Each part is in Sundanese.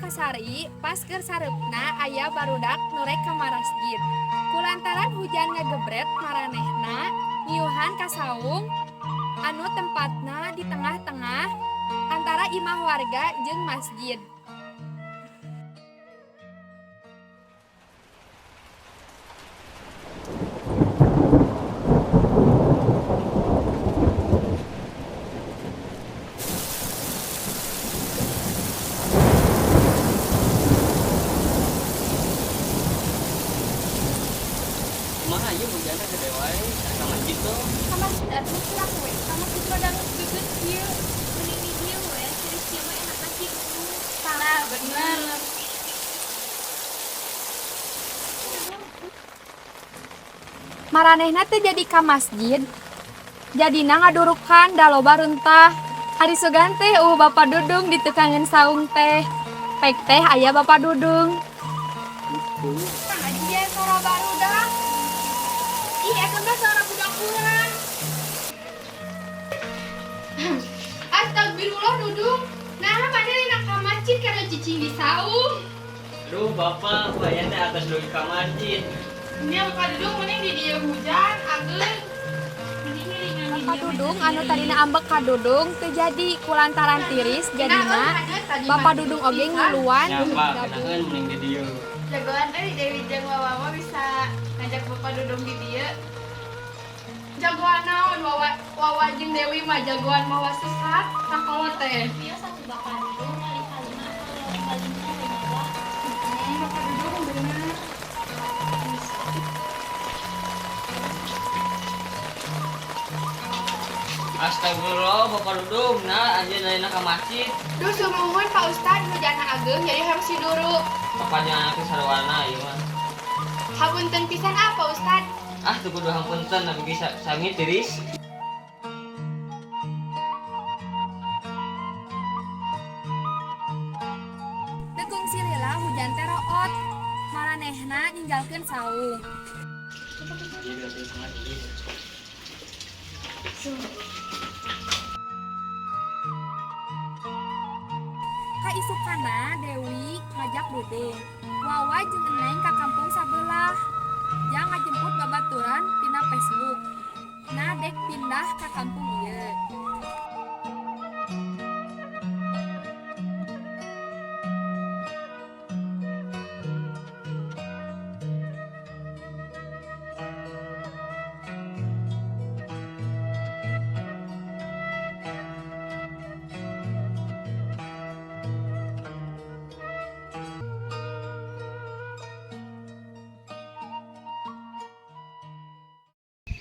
Sukasari pas keur sareupna aya barudak nu rek ka masjid. Kulantaran hujan ngagebret maranehna ngiuhan ka saung anu tempatna di tengah-tengah antara imah warga jeung masjid. Kumaha ieu hujanna gede wae ka masjid tuh. Ka masjid atuh kurang we, ka masjid mah danget geget kieu. Mending di dieu we, tiris kieu mah enak kieu. Tah, bener. Maranehna teh jadi ka masjid. Jadina ngadurukan da loba runtah. Ari sugan teh eueuh Bapak Dudung di tukangeun saung teh. Pek teh aya Bapak Dudung. Ngajian sora barudak. Ih, eta mah suara budak urang. Astagfirullah, Dudung. Nah, mana dina ka masjid kana cicing di saung. Aduh, Bapak, bayar teh atas dugi ka masjid. Nya Bapak Dudung mending di dieu hujan ageung. Mending ngiringan di Bapak dieu. Dudung anu tadina ambek ka Dudung teu jadi kulantaran tiris jadina Bapak Dudung oge ngiluan Nya, Pak, gabung. kenaeun mending di dieu. Jagoan euy Dewi jeung Wawa mah bisa ngajak Bapak Dudung di dieu. Jagoan naon Wawa, Wawa jeung Dewi mah jagoan mawa sesat kakolot teh. Iya satu Bapak Dudung kali kalima atau kalima nyawa. Bapak Dudung bener. Astagfirullah, Bapak Dudung, nah anjeun lain ka masjid. Duh sumuhun Pak Ustad hujanna ageung jadi harus diduru. Bapak jangan aku sarwana ieu mah. Hapunten pisan ah Pak Ustad. Ah, teu kudu hapunten abi ge sami tiris. Teu kungsi lila hujan teh root. Maranehna ninggalkeun saung. Kaisukana Dewi ngajak Dudung. Wawa jeung Eneng ka kampung sabelah. Jang ngajemput babaturan tina Facebook. Nah dek pindah ka kampung ieu.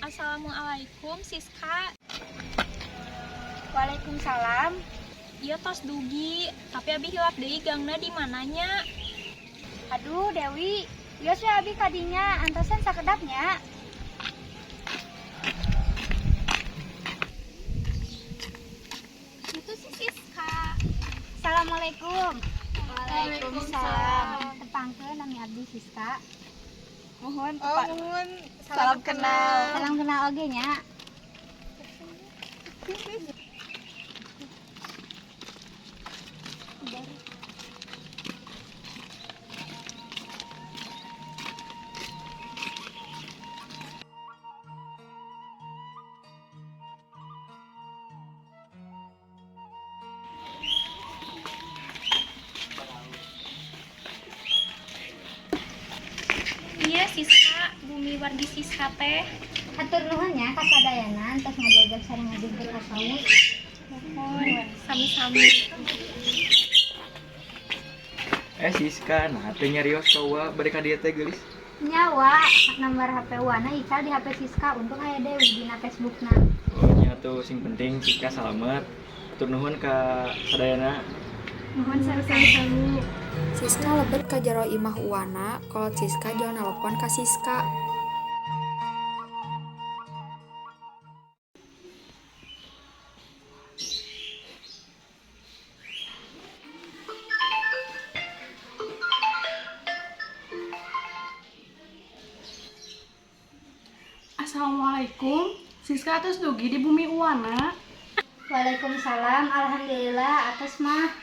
Assalamualaikum Siska. Waalaikumsalam. Iya tos dugi, tapi abi hilap deui gangna di mananya. Aduh Dewi, ieu sih abi kadinya antosan sakedapnya. Itu si Siska. Assalamualaikum. Waalaikumsalam. Tepangkeun nami abdi Siska. Mohon oh, mohon salam kenal. Salam kenal oge nya. Iya Siska, bumi wargi Siska teh. Hatur nuhun nya ka sadayana entos ngajajab sareng ngajemput ka saung. Mohon sami-sami. Siska, nah teu nyarios ka Uwa bade ka dieu teh geulis. Nya Wa, nomor HP Wana ical di HP Siska untung aya Dewi dina Facebookna. Oh nya tuh sing penting Siska salamet. Hatur nuhun ka sadayana. Mohon sami-sami. Siska lebet ka jero imah Uwana, kolot Siska jol nelpon ka Siska. Assalamualaikum, Siska atos dugi di bumi Uwana. Waalaikumsalam, alhamdulillah atos mah.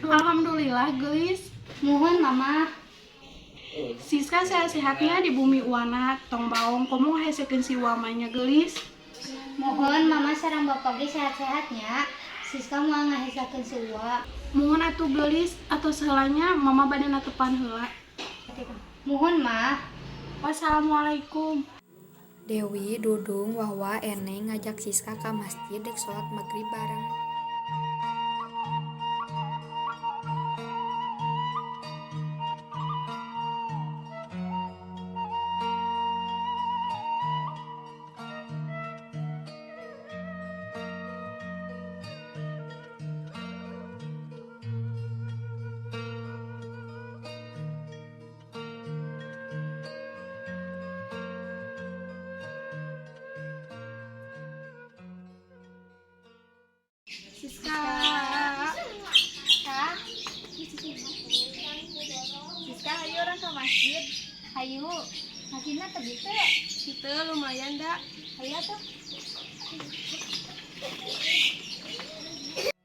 Alhamdulillah gelis. Muhun Mama. Siska sehat-sehatnya di bumi Uwana, tong baong komo ngahesekeun si Uwa mah nya gelis. Muhun Mama sareng Bapak ge sehat-sehatnya. Siska moal ngahesakeun si Uwa. Muhun atuh gelis atos heula nya Mama bade netepan heula. Muhun Mah. Wassalamualaikum. Dewi, Dudung, Wawa, Eneng ngajak Siska ka masjid dek sholat maghrib bareng. Siska. Kak, Siska, ayo urang ke masjid. Hayu. Masjidna teu teu? Itu lumayan dah. Hayu atuh.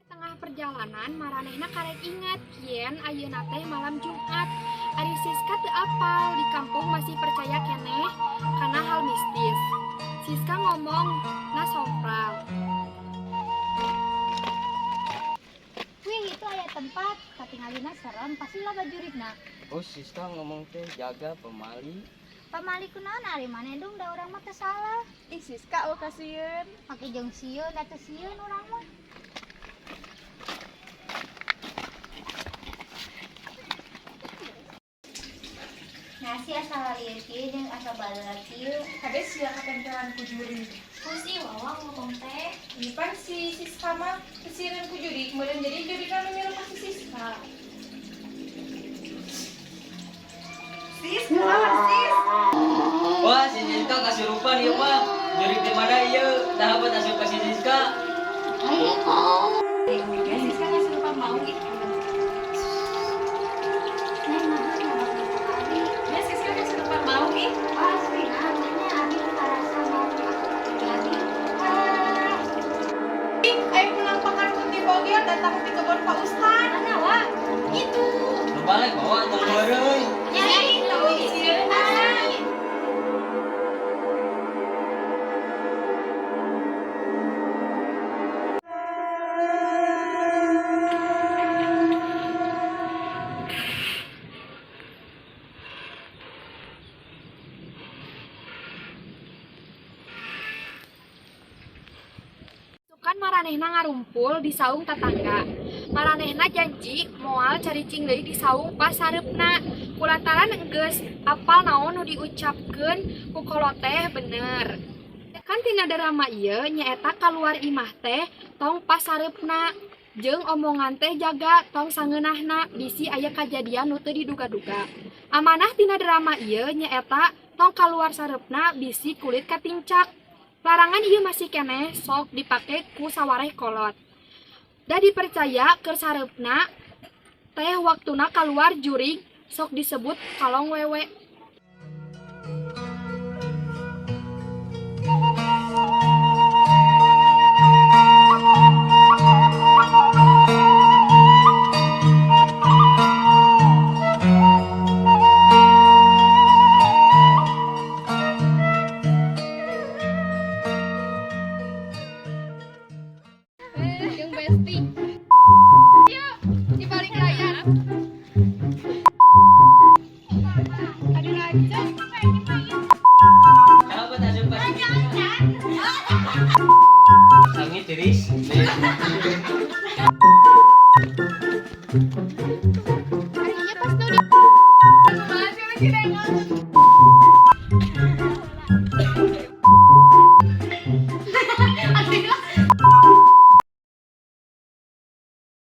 Tengah perjalanan maranehna karek ingat yen ayeuna teh malam Jumat. Ari Siska teu apal di kampung masih percaya keneh kana hal mistis. Siska ngomong na sompral. Wih, itu aya tempat katingalina serem, pasti loba jurigna. Oh, Siska ngomong teh jaga pamali. Pamali kunaon ari maneh dong, da urang mah teu salah. Ih, Siska euweuh kasieun. Make jeung sieun da teu sieun urang mah. Nasi asa lieur kieu jeung asa bareula kieu. Kade sia katempelan ku jurig. Ku si Wawa ngomong teh. Ini pan si Siska mah kasieunan ku jurig, meureun jadi jurigan nu milu ka si Siska. Sis, kunaon sis? Wah, si Siska kasurupan ieu mah. Jurig di mana ieu? Tah buat asup ka si Siska. Ya, Siska kasurupan mau ih. Neng naha ngabak ka abi. Ya, Siska kasurupan mau ih. Asli nah, mana abi nu karasa mau asup ka abi. Ah, Ih, ayo penampakan kunti bogel datang di kebun Pak Ustad. mana wa? Itu. Nu balik bawa tong beureui. Ya itu. Sieun ah. Sukan maranehna ngarumpul di saung tatangga. Maranehna janji moal caricing deui di saung pas sareupna. Kulantaran enggeus apal naon nu diucapkeun ku kolot teh bener. Kan tina drama ieu nyaeta kaluar imah teh tong pas sareupna jeung omongan teh jaga tong sangeunahna bisi aya kajadian nu teu diduga-duga. Amanah tina drama ieu nyaeta tong kaluar sareupna bisi kulit katincak. Larangan ieu masih keneh sok dipake ku sawareh kolot. Da dipercaya keur sareupna teh waktuna kaluar jurig sok disebut kalong wewe. Jeung besti. Yuk, di balik layar. Aduh lanjut. Tah buat asup ka si Siska. Sangi tiris.